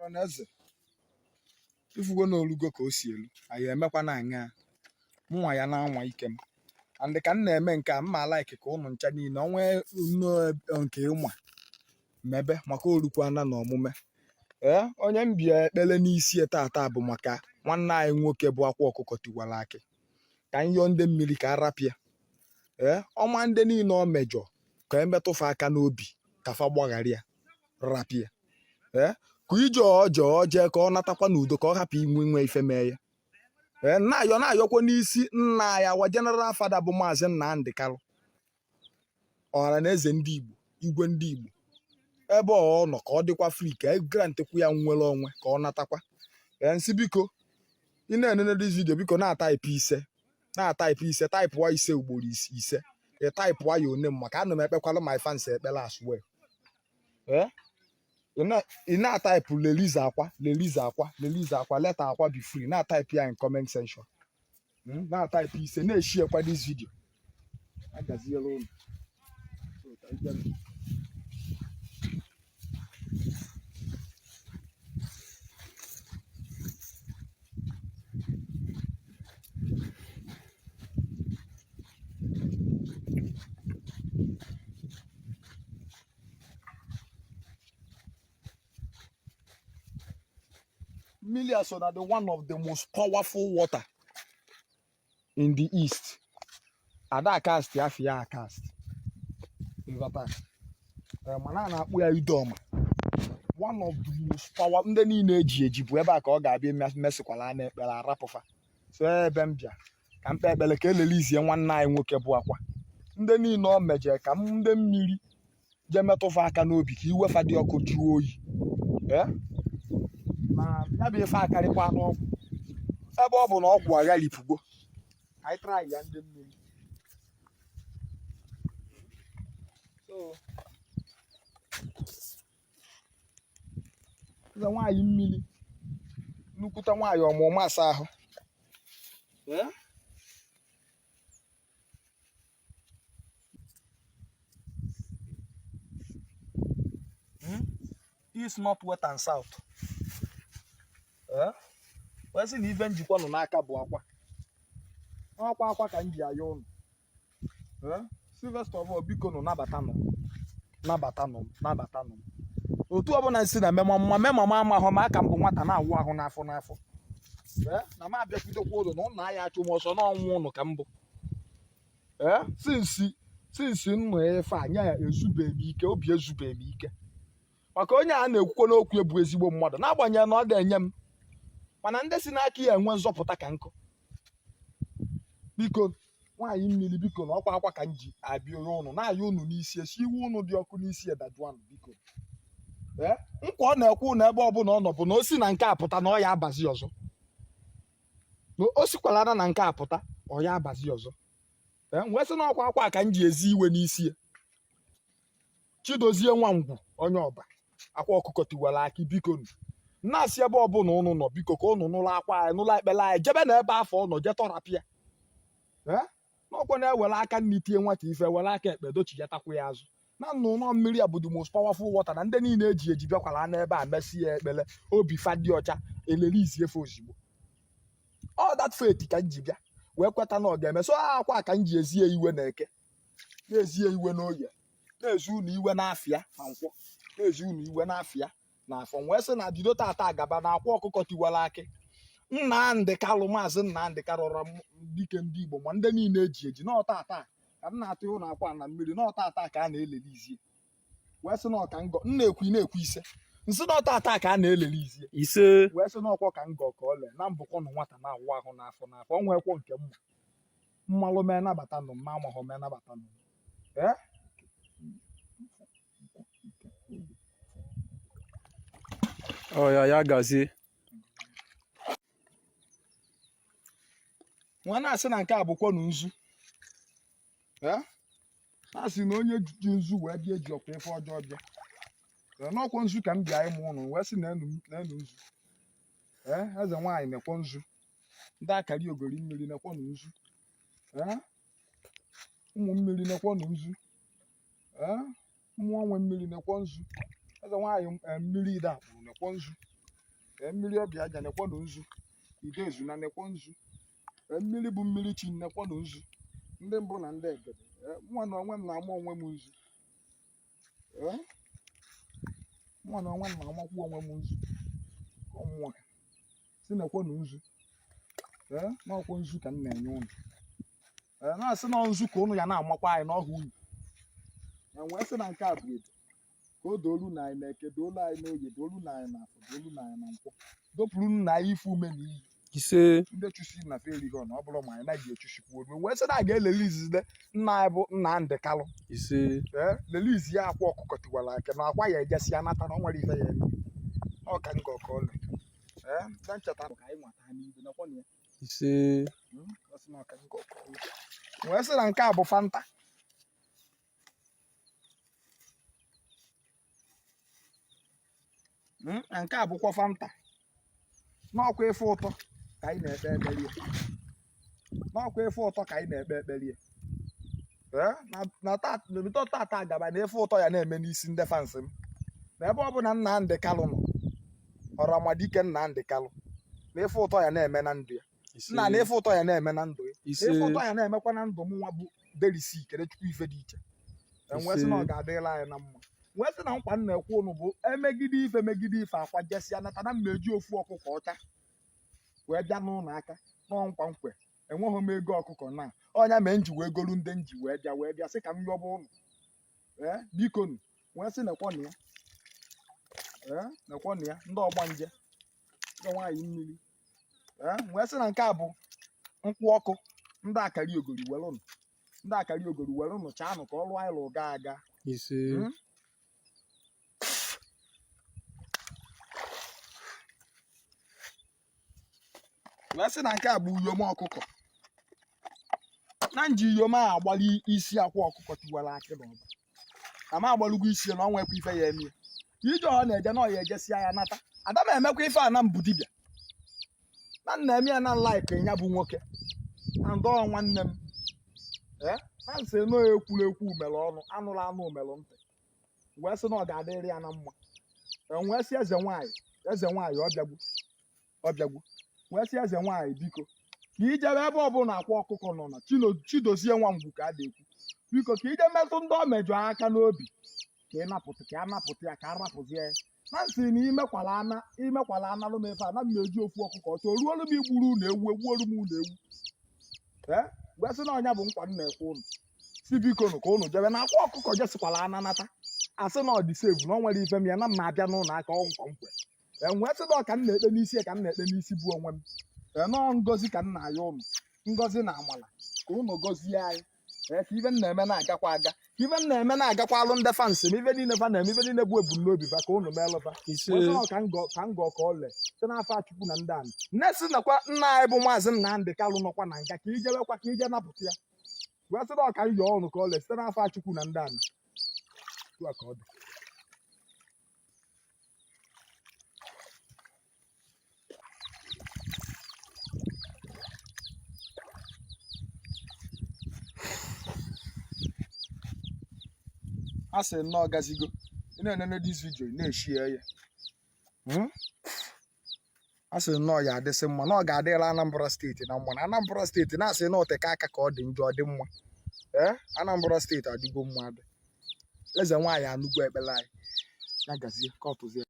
Ọhaneze, ifugo na olugo ka o si elu, anyị emekwa na aṅa mụnwa ya na-anwa ike m. And ka m na-eme nke a, mma like ka ụnụ ncha niile onwe nke ịnwa mebe, maka orukwana na omume. Ee, onye m bịa ekpele n'isi tata bụ maka nwanne anyị nwoke bụ Akwa Ọkụkọ Tiwara Akị, ka m yọọ ndị mmiri ka arapịa. Ee, ọma ndị niile o mejọ, ka emetụfa aka n'obi, ka fa gbaghara ya, rapịa. Ee, ka ije ọjọọ jee, ka ọ natakwa n'udo, ka ọ hapụ inwe nwe ife mee ya. Ee, na-ayọ na-ayọkwa n'isi nna ya wa General Father bụ Maazị Nnamdi Kalụ, ọhara na eze ndị Igbo, igwe ndị Igbo, ebe ọ nọ ka ọ dịkwa free, ka e grantkwu ya nnwere onwe, ka ọ natakwa. Ee, nsị biko, ị na-enene this video, biko na-ataịpụ ise, na-ataịpụ ise, taịpụwa ise ugboro ise, ị taịpụwa ya one m, maka ana m ekpekwala my fans ekpere as well. Ee, ị na-ataịpụ release Akwa, release Akwa, release Akwa, let Akwa be free, na-ataịpụ ya in comment section. Na-ataịpụ ise, na-esharekwa this video. Agaziela ụnụ. Mmiri a so na the one of the most powerful water in the east. Ada cast ya fia cast. Ịghọta? Mana a na-akpọ ya Idoma. One of the most power, ndị niile eji eji bụ ebe a ka ọ ga-abịa mesịkwala a na-ekpere arapụfa. So ebe m bịa ka m kpee ekpere ka elelizie nwanne anyị nwoke bụ Akwa, ndị niile o meje, ka ndị mmiri jee metụfa aka n'obi, ka iwe fa dị ọkụ jụọ oyi. Ee, na ya bụ ife akarịkwa n'ọgwụ, ebe ọ bụ na ọgwụ aghalipụgo, anyị try ya ndị mmiri. So eze nwaanyị mmiri, nnukwute nwaanyị ọmụma asa ahụ. Ee, East, North, West and South. Ee, wee sị na ife njikwa nọ n'aka bụ akwa ọkwa akwa ka m ji ayọ ụnụ. Ee, Sylvester of all, biko nụ, nabatanụ m, nabatanụ m, nabatanụ m. Otu ọbụla nsi na mema mma mema m amahụ ma aka m bụ nwata na-awụ ahụ n'afọ n'afọ. Ee, na m abịakwutekwa ụlọ na ụnụ aya achụ m ọsọ n'ọnwụ ụnụ ka m bụ. Ee, since nnụ ife anya ya ezubeghị m ike, obi ezubeghị m ike, maka onye a na-ekwukwo n'okwu ebu ezigbo mmadụ, n'agbanyeghị na ọ na-enye m, mana ndị si n'aka ya enwe nzọpụta ka nkụ. Biko nwaanyị mmiri, biko na ọkwa akwa ka m ji abịa ụnụ na-ayọ ụnụ n'isi, esi iwe ụnụ dị ọkụ n'isi edajụanụ, biko. Ee, nkwa ọ na-ekwe ụnụ ebe ọbụla ọ nọ bụ na o si na nke a pụta na ọ ya abazi ọzọ, na o sikwara na nke a pụta, ọ ya abazi ọzọ. Ee, wee sị na ọkwa akwa ka m ji ezi iwe n'isi ya. Chidozie Nwangwu, onye ọba, Akwa Ọkụkọ Tiwara Akị, biko nụ, na-asị ebe ọbụla ụnụ nọ, biko ka ụnụ nụrụ akwa anyị, nụrụ ekpere anyị, jebe na ebe afọ ọ nọ, jee tọrapịa. Ee, n'ọkwa na-ewere aka nri tie nwata ife, were aka ekpe dochiyatakwa ya azụ. Na nnụ ụlọ mmiri a bụ the most powerful water, na ndị niile eji eji bịakwara n'ebe a mesị ya ekpere, obi fa dị ọcha, elelizie efe ozigbo. All that faith ka m ji bịa wee kweta na ọ ga-eme. So akwa ka m ji ezi ya iwe na eke, na-ezi ya iwe n'oye, na-ezi unu iwe n'afịa na nkwọ, na-ezi unu iwe n'afịa na afọ. Wee sị na bido tata gaba na Akwa Ọkụkọ Tiwara Akị, Nnamdị Kalụ, Maazị Nnamdị Kalụ, dike ndị Igbo, ma ndị niile eji eji, na tata ka m na-atụ ụlọ akwa na mmiri, na tata ka a na-elelizie. Wee sị na ọka ngọ m na-ekwu, ị na-ekwu ise, nsị na tata ka a na-elelizie. Ise. Wee sị na ọkwa ka ngọ ka ọ lee na mbụkọ nụ nwata na-awụ ahụ n'afọ n'afọ, ọ nwekwo nke mma mmalụ mee nabata nụ mma amahụ mee nabata nụ. Ee, ọ ya ya gazie. Nwa na-asị na nke a bụkwa nzu. Ee, na-asị na onye ji nzu wee bịa eji ọkwa ife ọjọọ bịa. Ee, n'ọkwa nzu ka m bịa ịmụ ụnụ, wee sị na enu na-enu nzu. Ee, eze nwaanyị nekwo nzu, ndị akari ogori mmiri nekwo nụ nzu. Ee, ụmụ mmiri nekwo nụ nzu. Ee, mmụọ nwe mmiri nekwo nzu, eze nwaanyị, mmiri ide akpụrụ nekwo nzu. Ee, mmiri ọbịa aja, nekwanụ nzu. Idezu na nekwa nzu. Ee, mmiri bụ mmiri chi, nekwanụ nzu. Ndị mbụ na ndị egede. Ee, mụnwa na onwe m na-ama onwe m nzu. Ee, mụnwa na onwe m na-amakwu onwe m nzu. Ọnwụnwa si nekwanụ nzu. Ee, n'ọkwa nzu ka m na-enye ụnụ. Ee, na-asị na nzu ka ụnụ ya na-amakwa anyị n'ọhụ unu. Ee, wee sị na nke a bụ edo ka o doolu na anyị na eke, doolu anyị n'oye, doolu na anyị na afọ, doolu na anyị na nkwọ, dopụrụ na anyị ife ume na iyi. Ise. Ndị chusi na fe erighị na ọ bụrụ ma anyị naghị echusikwu olu. Wee sị na a ga-elelizide nna anyị bụ Nnamdị Kalụ. Ise. Ee, lelizi ya akwa ọkụkọ tiwara aka na akwa ya ejesi ya nata na ọ nwere ife ya eme. Ọ ka nga ọka ọlụ. Ee, na ncheta ka anyị nwata n'ibe nakwa na ya. Ise. Ọ sị na ọ ka nga ọka ọlụ. Wee sị na nke a bụ Fanta. Na nke a bụkwa Fanta. N'ọkwa ife ụtọ ka anyị na-ekpe ekperie. N'ọkwa ife ụtọ ka anyị na-ekpe ekperie. Ee, na bido tata gaba na ife ụtọ ya na-eme n'isi ndị fans m. Na ebe ọ bụ na Nnamdị Kalụ nọ, Ọramadike Nnamdị Kalụ, na ife ụtọ ya na-eme na ndụ ya. Nna, na ife ụtọ ya na-eme na ndụ ya. Ife ụtọ ya na-emekwa na ndụ m nwa bụ Derisi Kelechukwu ife dị iche. Wee sị na ọ ga-adịrịla anyị na mma. Wee sị na nkwa m na-ekwe ụnụ bụ emegide ife megide ife akwa jesịa nata na mma eji ofu ọkụkọ ọcha wee bịa n'ụlọ aka n'ọ nkwa nkwe. Enweghị m ego ọkụkọ na ọnya mee nji wee golu ndị nji wee bịa, wee bịa sị ka m yọba ụnụ. Ee, bikonu. Wee sị nekwanụ ya. Ee, nekwanụ ya, ndị ọgbanje, ndị nwaanyị mmiri. Ee, wee sị na nke a bụ nkwụ ọkụ. Ndị akari ogori welụnụ, ndị akari ogori welụnụ, chaanụ ka ọrụ anyị lụ gaa aga. Ise. Wee sị na nke a bụ uyom ọkụkọ. Na nji uyom a agbalị isi akwa ọkụkọ tiwara akị n'ọba. Na m agbalụgo isi ya na ọ nwekwa ife ya eme ya. Ije ọ na-eje na ọ ya ejesia ya nata. Ada m emekwa ife a na mbụ dibịa na nna eme ya na nlaik ya bụ nwoke na ndọ nwanne m. Ee, na nsị nọ ekwuru ekwu mere ọnụ, anụrụ anụ mere ntị. Wee sị na ọ ga-adịrị ya na mma. Wee sị eze nwaanyị, eze nwaanyị ọbịagbu ọbịagbu. Wee sị eze nwaanyị biko ka ijebe ebe ọbụla akwa ọkụkọ nọ na Chidozie nwa ngwu ka a na-ekwu, biko ka ije metụ ndị o mejọ aka n'obi ka ị napụta, ka a napụta ya, ka a rapụzie ya. Na nsị na imekwala ana, imekwala analụ m ife a na m eji ofu ọkụkọ ọchọ ruolu m igburu ụlọ ewu, egbuolu m ụlọ ewu. Ee, wee sị na ọnya bụ nkwa m na-ekwe ụnụ, si biko nụ ka ụnụ jebe na akwa ọkụkọ jesikwala ana nata, asị na ọ dị sevu na ọ nwere ife m ya na m na-abịa n'ụlọ aka ọ nkwa nkwe. Ee, wee sị na ọ ka m na-ekpe n'isi ya ka m na-ekpe n'isi bụ onwe m. Ee, nọọ ngozi ka m na-ayọ ụnụ, ngozi na amala ka ụnụ gọzie anyị. Ee, ka ife m na-eme na-agakwa aga, ka ife m na-eme na-agakwa alụ ndị fans m, ife niile fa na-eme, ife niile bụ ebumnobi fa ka ụnụ meelụ fa. Ise. Wee sị na ọ ka ngọ ka ngọ ka ọ lee site n'afọ Chukwu na ndị anị nne sị nakwa nna anyị bụ Maazị Nnamdị Kalụ nọkwa na nga ka ijebekwa ka ije napụta ya. Wee sị na ọ ka m yọọ ụnụ ka ọ lee site n'afọ Chukwu na ndị anị. Otu a ka ọ dị. A sị nnọọ gazigo. Ị na-enene this video, ị na-eshi ya. A sị nnọọ ya adịsị mma na ọ ga-adịla Anambra steeti na mma. Na Anambra steeti na-asị na oteka aka ka ọ dị njọ, ọ dị mma. Ee, Anambra steeti adịgo mma adị. Eze nwaanyị anụgwo ekpere anyị. Ya gazie ka ọ tụzie.